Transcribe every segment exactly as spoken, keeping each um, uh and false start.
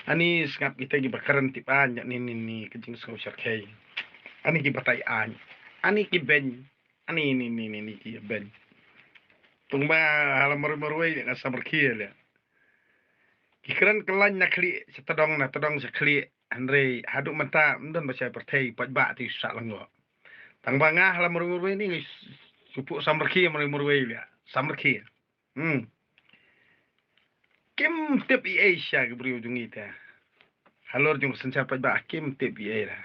Ani sngap kita ki ba kren tip aiñ, ani ni ni ka jingsngew shyrkhei. Ani ki batai aiñ. Ani ki beiñ. Ani ni ni ni ni ki beiñ. Tang ba ha la marwei marwei nga samrkhie leh. Ki kren kyllaiñ na khlieh sha tdong, na tdong sha khlieh. Hynrei haduh mynta ym don ba shai pyrthei paidbah te sah lyngngoh. Tang ba nga ha la marwei marwei ni ngi shu phuh samrkhie marwei marwei leh. Samrkhie. Hmm. Kim tip ei ei sha ki briew jong ngi te. Halor jong ka synshar paidbah kim tip ei ei la.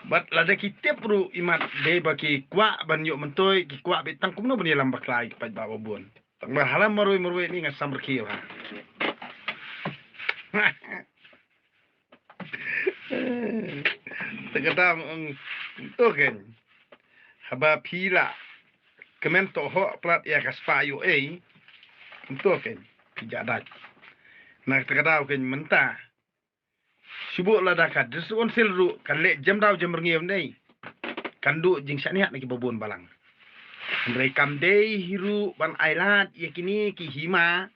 Bad lada ki tip ruh imat dei ba ki kwah ban ïoh myntoi, ki kwah beit tang kumno ban ïalam bakla ïa ki paidbah babun. Tang ba ha la marwei marwei ni nga samrkhie ha. Te kata ong to ken. Haba phi la kmen to ho plat ïa ka spah ïoh ei. To ken. Phi ja dait. Na te kata ken mynta. Shu buh lada ka District Council ruh kan leh jem daw jem rngiew nei. Kan duh jingshaniah na ki babun balang. Hynrei kam dei hi ruh ban ailad ïa kine ki hima.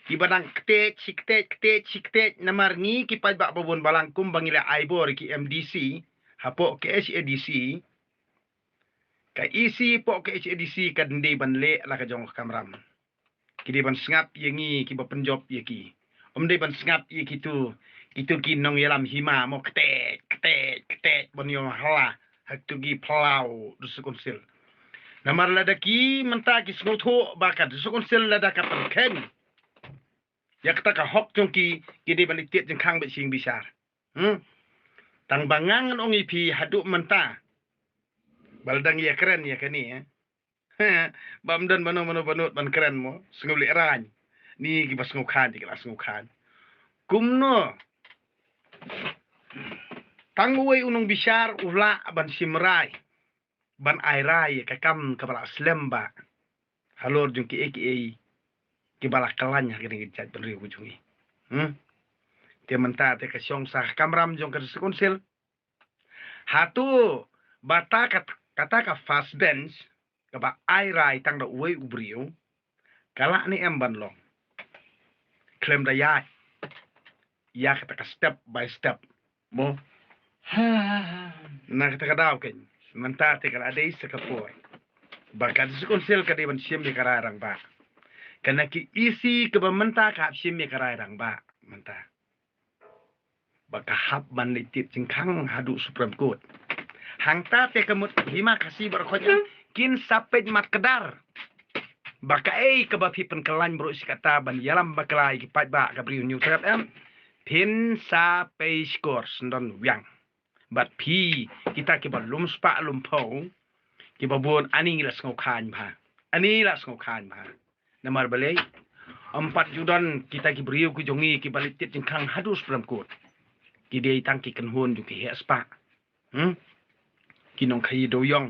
Ki ba dang ktej shi ktej ktej shi ktej namar ngi ki paidbah babun balang kum ba ngi la ai bor ki M D C hapoh K H A D C. Ka E C hapoh K H A D C ka dei ban leh la ka jong ka kamram. Ki dei ban sngap ïa ngi ki ba pynjop ïa ki. Ym dei ban sngap ïa kitu, kitu ki nongïalam hima mo ktej ktej ktej ban ïoh hala ha kitu ki phyllaw District Council. Namar lada ki mynta ki sngewthuh ba ka District Council lada ka pynkheiñ ïa kata ka hok jong ki, ki dei ban leit tied jingkhang bad shim bishar. Hmm. Tang ba nga ngan ong ïa phi haduh mynta. Ba lada ngi ïa kren ïa kane, eh. Ba ym don mano mano ba nud ban kren mo, sngewlehrain. Ni ki ba sngewkhan, ki la sngewkhan. Kumno? Tang uwei u nongbishar u lah ban shim rai. Ban ai rai ïa ka kam kaba la slem ba halor jong kiei kiei kiba la kyllaiñ ha kane ka jaitbynriew ka jong ngi. Hmm? Te mynta te ka shong sha ka kamram jong ka District Council. Hato ba ta ka, kata ka first bench kaba ai rai tang da uwei u briew ka lah ne em ban long. Khlem da ïaid ïa kata ka step by step. Mo. Na kata ka daw ken mynta te ka la dei sa ka por ba ka District Council ka dei ban shim ïa ka rai rangbah. Kane ka E C kaba mynta ka hap shim ïa ka rai rangbah mynta. Ba ka hap ban leit tied jingkhang haduh Supreme Court. Hangta te ka mut hima Khasi baroh khoit kin sa peit mat kdar. Ba kaei kaba phi pynkyllaiñ baroh shi katta ban ïalam bakla ïa ki paidbah ka briew Hynñiewtrep Trep em. Phin sa pei shkor sndon wiang. Bad phi kita kiba lum spah lum phew kiba bun ani la sngewkhan bha. Ani la sngewkhan bha. Namar balei? Ym pat ju don kita ki briew ki jong ngi kiba leit tied jingkhang haduh Supreme Court. Ki dei tang ki kynhun jong ki heh spah. Hmm? Ki nongkhaïi dewïong.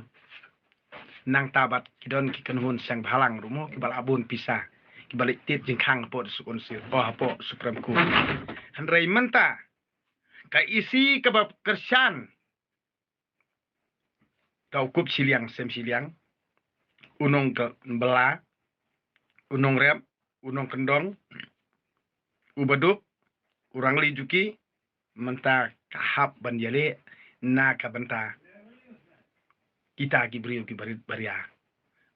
Nangta bad ki don ki kynhun seng bhalang ruh mo kiba la bun pisa. Kiba leit tied jingkhang hapoh District Council, oh, hapoh Supreme Court. Hynrei mynta ka E C kaba kyrshan. Ka u kup shiliang sem shiliang, u nongkylla, u nongrep, u nongkyndong, u baduk, u rangli juki, mynta ka hap ban ïaleh na ka bynta kita ki briew ki barit baria,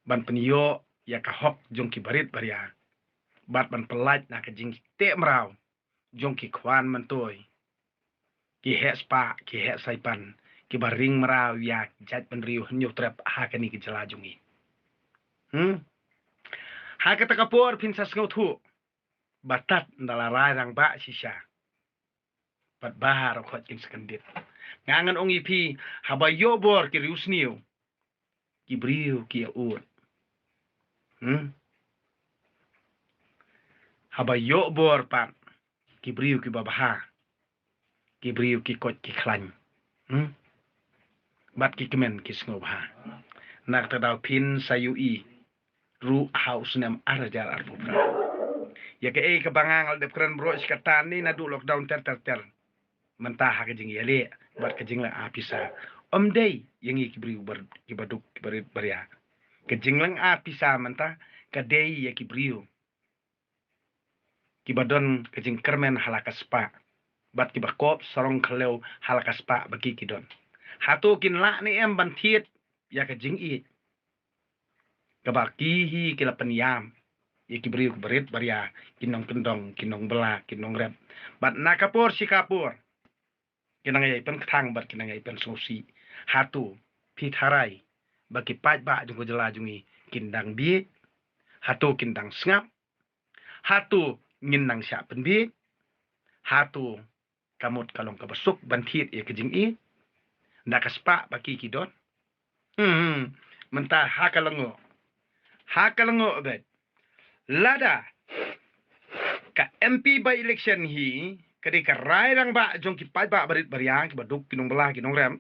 ban pynïoh ïa ka hok jong ki barit baria, bad ban pyllait na ka jingteh mraw jong ki khwan myntoi, ki heh spah, ki heh saipan, kiba ring mraw ïa jaitbynriew Hynñiewtrep ha kane ka jylla jong ngi. Hmm? Ha kata ka por phin sa sngewthuh ba tad nda la rai rangbah shisha. Bad baroh khoit kin sa kyndit. Nga ngan ong ïa phi, haba ïoh bor ki riewsniew, ki briew ki ïa ud. Hmm? Haba ïoh bor pat ki briew kiba bha, ki briew ki koit ki khlaiñ. Hmm? Bad ki kmen ki sngewbha. Na kata daw phin sa ïohi ruh ha u snem ar hajar arphew phra. Ïa kaei kaba nga la dep kren baroh shi katta ni naduh lockdown ter ter ter. Mynta ha ka jingïaleh bad ka jingleh pisa, ym dei ïa ngi ki briew bar-, ki baduk ki barit baria. Ka jingleh pisa mynta ka dei ïa ki briew kiba don ka jingkyrmen ha la ka spah, bad kiba kop sarong khyllem ha la ka spah ba ki ki don. Hato kin lah ne em ban thied ïa ka jingïeit kaba ki hi ki la pynïam ïa ki briew ki barit baria, ki nongkyndong, ki nongbylla, ki nongrep? Bad na ka por shi ka por, ki nang ïai pynkthang bad ki nang ïai pynsngewsih. Hato phi tharai ba ki paidbah jong ka jylla jong ngi kin dang bieit? Hato kin dang sngap? Hato ngin nang shah pynbieit? Hato ka mut ka long kaba suk ban thied ïa ka jingïeit da ka spah ba ki ki don? Hmm, mynta ha ka lyngngoh, ha ka lyngngoh bad lada ka M P by election hi ka dei ka rai rangbah jong ki paidbah barit baria, kiba duk, ki nongbylla, ki nongrep,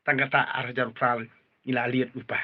tang kata ar hajar phra ngi la liat u pa.